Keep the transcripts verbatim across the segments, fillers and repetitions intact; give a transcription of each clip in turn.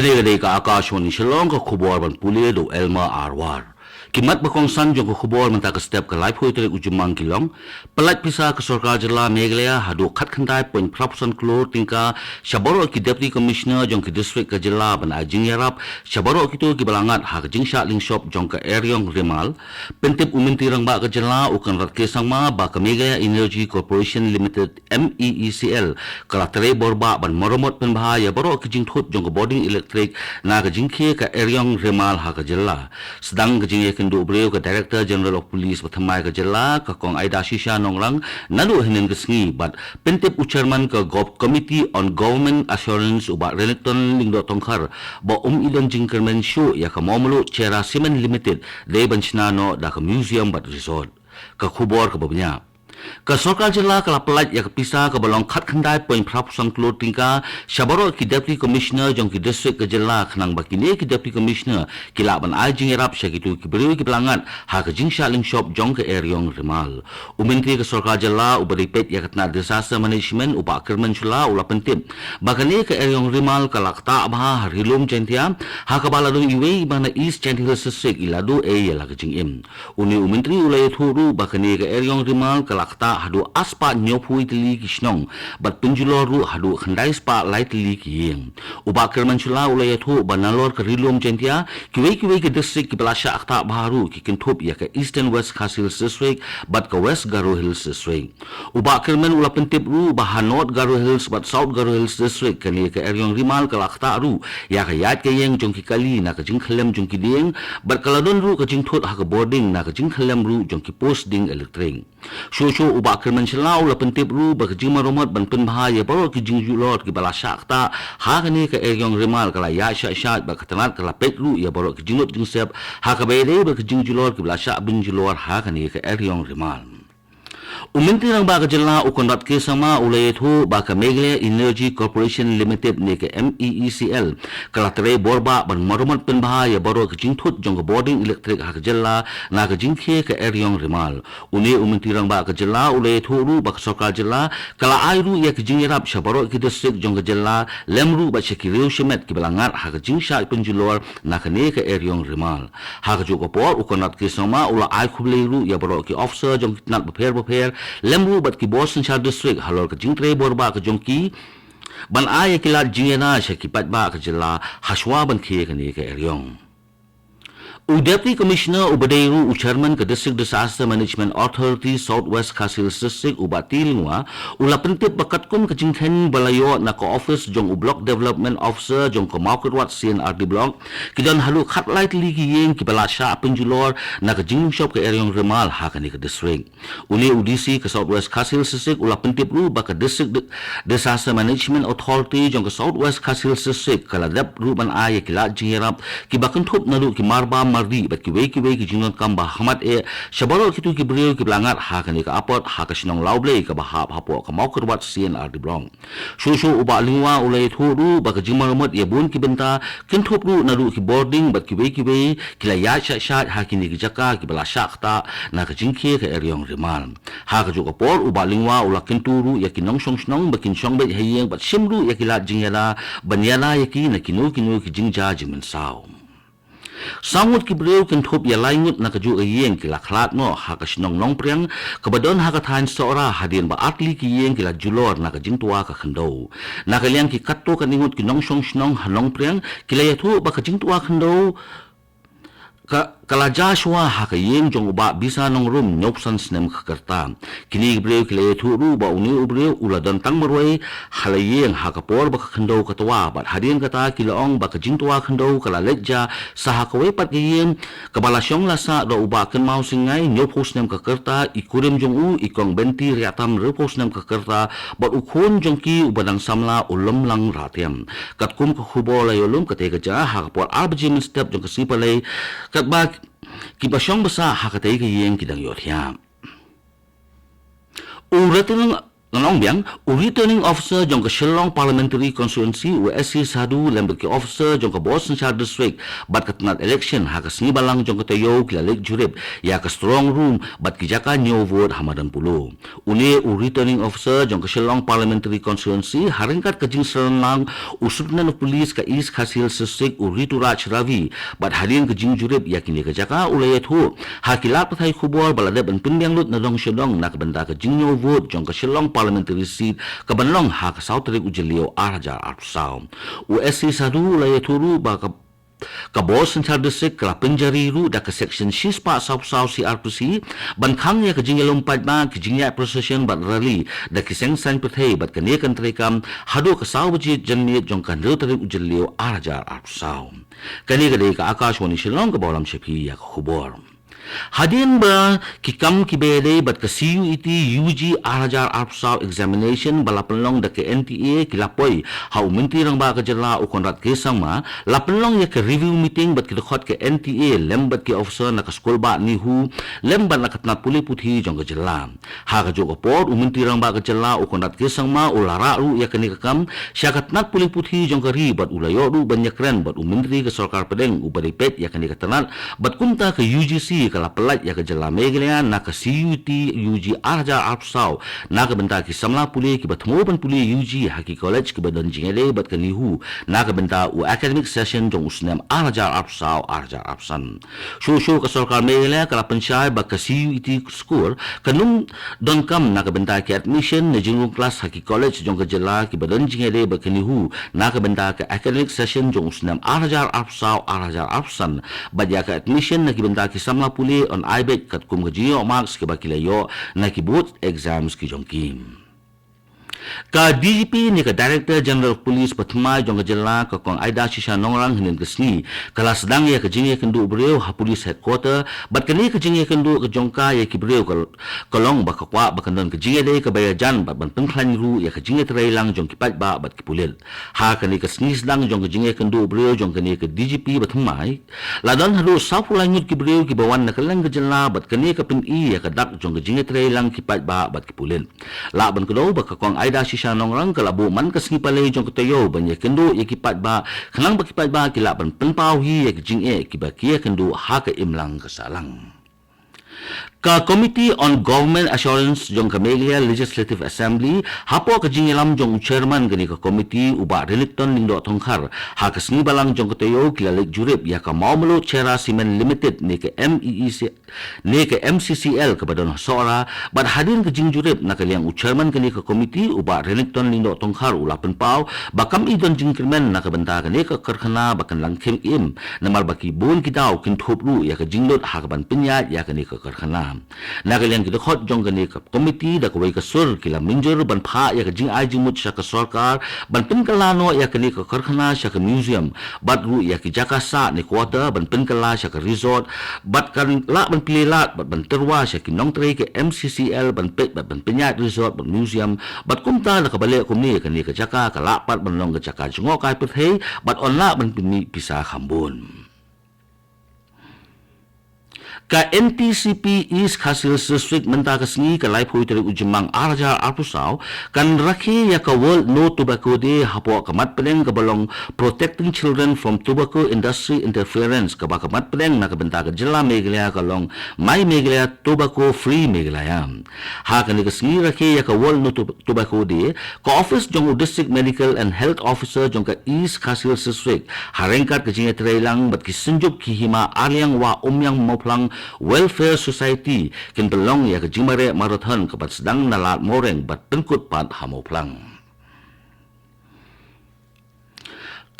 Kane ka dei ka Akashvani Shillong, ka khubor ban pule da u Elmer Arwar. Ki mat ba kongsan jong ka khubor mynta ka step ka laiphew tarik u Jymmang ki long: Pyllait pisa ka sorkar jylla Meghalaya haduh khatkhyndai point phra phew san klur tyngka sha baroh ki Deputy Commissioner jong ki district ka jylla ban ai jingïarap sha baroh kito kiba la ngat ha ka jingshah lyngshop jong ka eriong rimal. Pyntip u Myntri Rangbah ka jylla u Conrad K Sangma ba ka Meghalaya Energy Corporation Limited, M E E C L, ka la trei borbah ban maramot pynbha ïa baroh ki jingthut jong ka bording elektrik na ka jingkhie ka eriong rimal ha ka jylla. Sdang ka jingïakynduh briew, ka Director General of Police bathymmai ka jylla, ka Kong Aida Shisha Nongrang, naduh hynnin ka sngi, bad pyntip u Chairman ka Gov-, Committee on Government Assurance, u Bah Renikton Lyngdoh Tongkhar, ba um i don jingkyrmen shuh ïa ka Mawmluh Cherra Cement Limited, dei ban shna noh da ka museum bad resort. Ka khubor kaba bniah. Ka sorkar jylla ka la pyllait ïa ka pisa kaba long khatkhyndai point phra phew san klur tyngka sha baroh ki Deputy Commissioner jong ki district ka jylla, khnang ba kine ki Deputy Commissioner ki lah ban ai jingïarap sha kito ki briew kiba la ngat ha ka jingshah lyngshop jong ka eriong rimal. U Myntri ka sorkar jylla uba dei peit ïa ka tnat Disaster Management, u Bah Kyrmen Shylla, u la pyntip ba kane ka eriong rimal ka la ktah bha ha Ri Lum Jaiñtia, ha kaba la don iwei iba na East Jaintia Hills District i la duh ei ïa la ka jingim. Une u Myntri u la ïathuh ruh ba kane ka eriong rimal ka la ktah haduh arspah hynñiewphew tylli ki shnong, bad pynjulor ruh haduh khyndai spah lai tylli ki ïing. U Bah Kyrmen Shylla u la ïathuh ba nalor ka Ri Lum Jaiñtia, kiwei kiwei ki district kiba la shah ktah bha ruh ki kynthup ïa ka Eastern West Khasi Hills District bad ka West Garo Hills District. U Bah Kyrmen u la pyntip ruh ba ha North Garo Hills bad South Garo Hills District, kane ka eriong rimal ka la ktah ruh ïa ka ïaid ka ïeng jong ki kali na ka jingkhyllem jong ki dieng, bad ka la don ruh ka jingthut ha ka bording na ka jingkhyllem ruh jong ki post ding elektrik. Shuh shuh u Bah Kyrmen Shylla u la pyntip ruh ba ka jingmaramot ban pynbha ïa baroh ki jingjulor kiba la shah ktah ha kane ka eriong rimal ka la ïaid shah shah, bad ka tnat ka la peit ruh ïa baroh ki jinglut jingsep ha kaba ïadei bad ki jingjulor kiba la shah pynjulor ha kane ka eriong rimal. U Myntri Rangbah ka jylla u Conrad K Sangma u la ïathuh ba ka Meghalaya Energy Corporation Limited ne ka M E E C L ka la trei borbah ban maramot pynbha ïa baroh ki jingthut jong ka bording elektrik ha ka jylla na ka jingkhie ka eriong rimal. Une u Myntri Rangbah ka jylla u la ïathuh ruh ba ka sorkar jylla ka la ai ruh ïa ki jingïarap sha baroh ki district jong ka jylla, lem ruh bad sha ki riew shimet kiba la ngat ha ka jingshah pynjulor na kane ka eriong rimal. Ha kajuh ka por, u Conrad K Sangma u la ai khublei ruh ïa baroh ki officer jong ki tnat bapher bapher, lem ruh bad ki bor synshar district halor ka jingtrei borbah ka jong ki ban ai ïa ki lad jingïada sha ki paidbah ka jylla hashwa ban khie kane ka eriong. U Deputy Commissioner uba dei ruh u Chairman ka District Disaster Management Authority South West Khasi Hills District, u Bah T Lyngwa, u la pyntip ba katkum ka jingkheiñ ba la ïoh na ka office jong u Block Development Officer jong ka Mawkyrwat C and R D Block, ki don haduh khatlai tylli ki ïing kiba la shah pynjulor na ka jinglyngshop ka eriong rimal ha kane ka district. Une u D C ka South West Khasi Hills District u la pyntip ruh ba ka District Di-, Disaster Management Authority jong ka South West Khasi Hills District ka la dep ruh ban ai ïa ki lad jingïarap kiba kynthup naduh ki marbam mardih bad kiwei kiwei ki jingdonkam ba hakhmat eh sha baroh kito ki briew kiba la ngat ha kane ka apot ha ka shnong Lawblei kaba hap hapoh ka Mawkyrwat C and R D Block. Shuh shuh u Bah Lyngwa u la ïathuh ruh ba ka jingmaramot ïa bun ki bynta, kynthup ruh naduh ki bording bad kiwei kiwei, ki la ïaid shah shah ha kine ki jaka kiba la shah ktah na ka jingkhie ka eriong rimal. Ha kajuh ka por, u Bah Lyngwa u la kyntu ruh ïa ki nongshong shnong ba kin shong beit ha ïing bad shim ruh ïa ki lad jingïada ban ïada ïa ki na kino kino ki jingjia jingmynsaw. Saw ngut ki briew, kynthup ïa lai ngut na kajuh ka ïing, ki la khlad noh ha ka shnong Nongpriang kaba don ha ka thaiñ Sohra, hadien ba artylli ki ïing ki la julor na ka jingtwa ka khyndew. Na ka liang ki katto katne ngut ki nongshong shnong ha Nongpriang ki la ïathuh ba ka jingtwa khyndew ka, ka la jia shuwa ha ka ïing jong u Bah Bisa Nongrum, hynñiewphew san snem ka rta. Kine ki briew ki la ïathuh ruh ba une u briew u la don tang marwei ha la ïing ha ka por ba ka khyndew ka twa, bad hadien kata ki la ong ba ka jingtwa khyndew ka la leit jia sa ha kawei pat ka ïing kaba la shong la sah da u Bah Kynmaw Syngai, hynñiewphew snem ka rta, i kurim jong u i Kong Benti Riatam, hynriewphew snem ka rta, bad u khun jong ki uba dang samla u Lomlang Ratem. Katkum ka khubor la ïohlum, katei ka jia ha ka por ar baje mynstep jong ka sngi Palei, katba kiba shong ba sah ha katei ka ïing ki dang ïohthiah. U Ratnang, Ngan ong biang, u Returning Officer jong ka Shillong Parliamentary Constituency, u S C Sadhu, lem bad ki officer jong ka Bor Synshar District bad ka tnat election ha ka sngi Balang jong ka taïew ki la leit jurip ïa ka strong room bad ki jaka ñiew vote ha madan Polo. Une u Returning Officer jong ka Shillong Parliamentary Constituency, ha ryngkat ka jingsynran lang u Superintendent of Police ka East Khasi Hills District, u Rituraj Ravi, bad hadien ka jingjurip ïa kine ki jaka u la ïathuh ha ki lad pathai khubor ba la dep ban pynbiang lut na dong sha dong na ka bynta ka jingñiew vote jong ka Shillong Parliamentary Seat ka ban long ha ka saw tarik u Jylliew ar hajar arphew saw. U S C Sadhu u la ïathuh ruh ba ka, ka Bor Synshar District ka la pynjari ruh da ka Section shispah sawphew saw C R P C ban khang ïa ka jingïalum paidbah, ki jingïaid procession bad rally da ki seng saiñ pyrthei, bad kane kan treikam haduh ka saw baje janmiet jong ka hynriew tarik u Jylliew ar hajar arphew saw. Kane ka dei ka Akashvani Shillong kaba wallam sha phi ïa ka khubor. Hadien ba ki kam kiba ïadei bad ka C U E T U G ar hajar arphew saw examination ba la pynlong da ka N T A ki la poi ha u Myntri Rangbah ka Jylla u Conrad K Sangma, la pynlong ïa ka review meeting bad ki dkhot ka N T A lem bad ki officer na ka skulbah NEHU lem bad na ka tnat pule puthi jong ka Jylla. Ha kajuh ka por, u Myntri Rangbah ka Jylla u Conrad K Sangma u la rah ruh ïa kane ka kam sha ka tnat pule puthi jong ka ri bad u la ïoh ruh ban ïakren bad u Myntri ka Sorkar Pdeng uba dei peit ïa kane ka tnat, bad kumta ka U G C ka la pyllait ïa ka Jylla Meghalaya na ka C U E T U G ar hajar arphew saw na ka bynta ki samla pule kiba thmu ban pule U G ha ki college kiba don jingïadei bad ka NEHU na ka bynta u academic session jong u snem ar hajar arphew saw ar hajar arphew san. Shuh shuh ka Sorkar Meghalaya ka la pynshai ba ka C U E T score kan ym donkam na ka bynta ki admission ne jingrung klas ha ki college jong ka Jylla kiba don jingïadei bad ka NEHU na ka bynta ka academic session jong u snem ar hajar arphew saw ar hajar arphew san, bad ïa ka admission na ki bynta ki samla pule yn ai beit katkum ka jingïoh marks kiba ki la ïoh na ki board exams ki jong ki. Ka D G P ne ka Director General of Police ba thymmai jong ka Jylla, ka Kong Aida Shisha Nongrang, hynnin ka sngi ka la sdang ïa ka jingïakynduh briew ha Police Headquarter, bad kane ka jingïakynduh ka jong ka ïa ki briew ka, ka long ba ka kwah ba kan don ka jingïadei kaba ïajan bad ban pynkhlaiñ ruh ïa ka jingïatreilang jong ki paidbah bad ki pulit. Ha kane ka sngi sdang jong ka jingïakynduh briew jong kane ka D G P ba thymmai, la don haduh sawphew lai ngut ki briew kiba wan na kylleng ka Jylla bad kane ka pyni ïa ka dak jong ka jingïatreilang ki paidbah bad ki pulit. Lah ban kdew ba ka Kong Aida Shisha Nongrang ka la buh man ka sngi palei jong ka taïew ban ïakynduh ïa ki paidbah, khnang ba ki paidbah ki lah ban pynpaw hi ïa ki jingeh kiba ki ïakynduh ha ka imlang ka sahlang. Ka Committee on Government Assurance jong ka Meghalaya Legislative Assembly, hapoh ka jingïalam jong u Chairman kane ka committee u Bah Renikton Lyngdoh Tongkhar, ha ka sngi Balang jong ka taïew ki la leit jurip ïa ka Mawmluh Cherra Cement Limited ne ka M E E C ne ka M C C L kaba don ha Sohra, bad hadien ka jingjurip na ka liang u Chairman kane ka committee u Bah Renikton Lyngdoh Tongkhar u la pynpaw ba kam i don jingkyrmen na ka bynta kane ka karkhana ba kan lang khim im, namar ba ki bun ki daw kin thup ruh ïa ka jinglut ha kaban pynïaid ïa kane ka karkhana. Na ka liang ki dkhot jong kane ka committee da kawei ka sur ki la mynjur ban phah ïa ka jingai jingmut sha ka sorkar ban pynkylla noh ïa kane ka karkhana sha ka museum, bad ruh ïa ki jaka sah ne quarter ban pynkylla sha ka resort, bad kan lah ban plie lad bad ban tyrwa sha ki nongtrei ka M C C L ban peit bad ban pynïaid resort bad museum, bad kumta da kaba leh kumne kane ka jaka ka lah pat ban long ka jaka jngohkai pyrthei bad yn lah ban pynmih pisa kham bun. Ka N T C P East Khasi Hills District mynta ka sngi ka laiphew tarik u Jymmang ar hajar arphew saw kan rakhe ïa ka World No Tobacco Day hapoh ka mat pdeng kaba long Protecting Children from Tobacco Industry Interference, kaba ka mat pdeng na ka bynta ka Jylla Meghalaya ka long My Meghalaya Tobacco Free Meghalaya. Ha kane ka sngi rakhe ïa ka World No Tob- Tobacco Day, ka office jong u District Medical and Health Officer jong ka East Khasi Hills District, ha ryngkat ka jingïatreilang bad ki synjuk ki hima Arliang Wah Umïang Mawphlang Welfare Society, kin pynlong ïa ka jingmareh marathon kaban sdang na Lad Mawreng bad pynkut pat ha Mawphlang.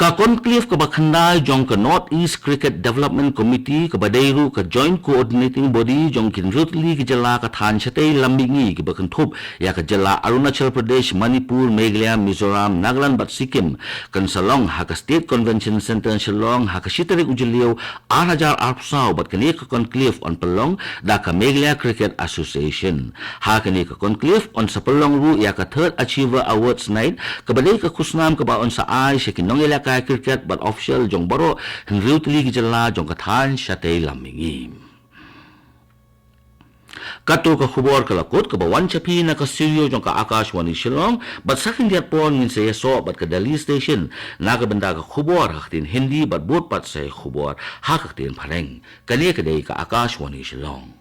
Ka conclave kaba khyndai jong ka North East Cricket Development Committee, kaba dei ruh ka Joint Coordinating Body jong ki hynriew tylli ki jylla ka thaiñ shatei lam mihngi kiba kynthup ïa ka jylla Arunachal Pradesh, Manipur, Meghalaya, Mizoram, Nagaland bad Sikkim, kan sa long ha ka State Convention Centre Shillong ha ka shi tarik u Jylliew ar hajar arphew saw, bad kane ka conclave yn pynlong da ka Meghalaya Cricket Association. Ha kane ka conclave yn sa pynlong ruh ïa ka Third Achiever Awards Night, kaba dei ka khusnam kaba yn sa ai sha ki nongïalehkai cricket bad official jong baroh hynriew tylli ki jylla jong ka thaiñ shatei lam mihngi. Katto ka khubor ka la kut kaba wan sha phi na ka studio jong ka Akashvani Shillong, bad sa khyndiat por ngin sa ïasoh bad ka Delhi Station na ka bynta ka khubor ha ka ktien Hindi bad bud pat sa ïa khubor ha ka ktien Phareng. Kane ka dei ka Akashvani Shillong.